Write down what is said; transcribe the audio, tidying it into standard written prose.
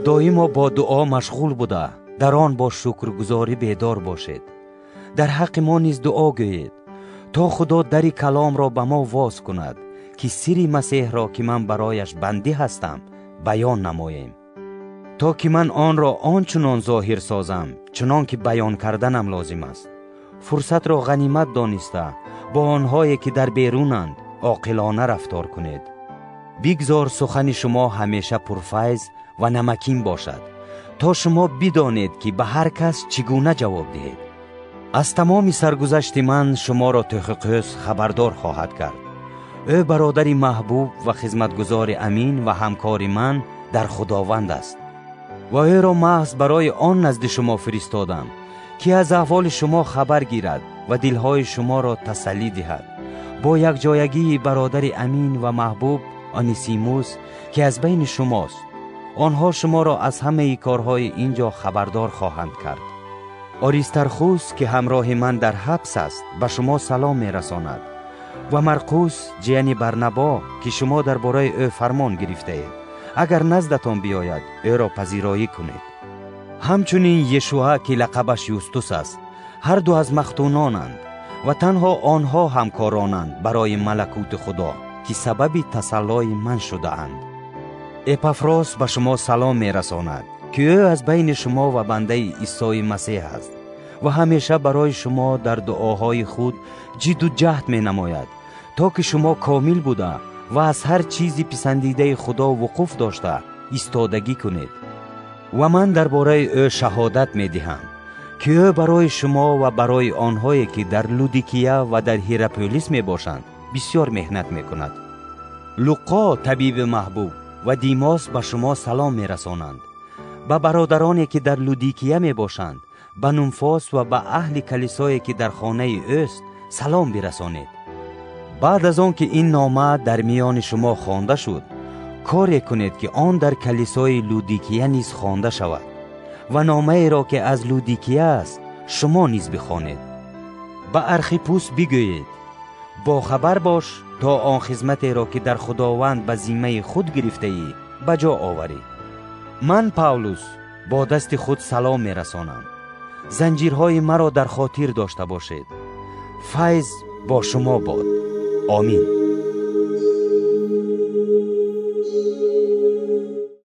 Доимо бо дуо машғул буда, дар он бо шукргузорӣ бедор бошед. Дар ҳаққи мо низ дуо гӯед, то Худо дари каломро ба мо воз кунад, ки сирри Масеҳро, ки ман барояш бандӣ ҳастам, баён намоем, то ки ман онро он чунон зоҳир созам, чунон ки баён карданам лозим аст. Фурсатро ғанимат дониста, бо онҳое ки дар берунанд, оқилона рафтор кунед. Бигзор сухани шумо ҳамеша пурфайз ва намакин бошад, то шумо бидонед, ки ба ҳар кас чӣ гуна ҷавоб диҳед. Аз тамоми саргузашти ман шуморо Тихиқус хабардор хоҳад кард. Ӯ бародари маҳбуб ва хизматгузори амин ва ҳамкори ман дар Худованд аст. Ва ӯро маҳз барои он назди шумо фиристодам, ки аз аҳволи шумо хабар гирад ва дилҳои шуморо тасаллӣ диҳад. Бо якҷоягии бародари амин ва маҳбуб Онисимус, ки аз байни шумост, онҳо шуморо аз ҳамаи корҳои ин ҷо хабардор хоҳанд кард. Аристархус, ки ҳамроҳи ман дар ҳабс аст, ба шумо салом мерасонад, ва Марқус, ҷияни Барнабо, ки шумо дар бораи ӯ фармон гирифтаед, агар наздатон биёяд, ӯро пазироӣ кунед. Ҳамчунин Ешуа, ки лақабаш Юстус аст, ҳар ду аз махтунонанд ва танҳо онҳо ҳамкоронанд барои малакути Худо, ки сабаби тасаллои ман шудаанд. Эпафрос ба шумо салом мерасонад, ки ӯ аз байни шумо ва бандаи Исои Масеҳ аст ва ҳамеша барои шумо дар дуоҳои худ ҷидду ҷаҳд менамояд, то ки шумо комил буда ва аз ҳар чизи писандидаи Худо вуқуф дошта истодагӣ кунед. Ва ман дар бораи ӯ шаҳодат медиҳам, ки ӯ барои шумо ва барои онҳое, ки дар Лудикия ва дар Ҳираполис мебошанд, бисёр меҳнат мекунад. Луқо, табиби маҳбуб, ва Димос ба шумо салом мерасонанд. Ба бародароне, ки дар Лудикия мебошанд, ба Нумфос ва ба аҳли калисое, ки дар хонаи ӯст, салом бирасонед. Баъд аз он ки ин нома дар миёни шумо хонда шуд, коре кунед, ки он дар калисои Лудикия низ хонда шавад ва номаеро, ки аз Лудикия аст, шумо низ бихонед. Ба Архипус бигӯед: бохабар бош, то он хизматеро, ки дар Худованд ба зиммаи худ гирифтаӣ, ба ҷо оварӣ. Ман, Павлус, бо дасти худ салом мерасонам. Занҷирҳои маро дар хотир дошта бошед. Файз бо шумо бод. Омин.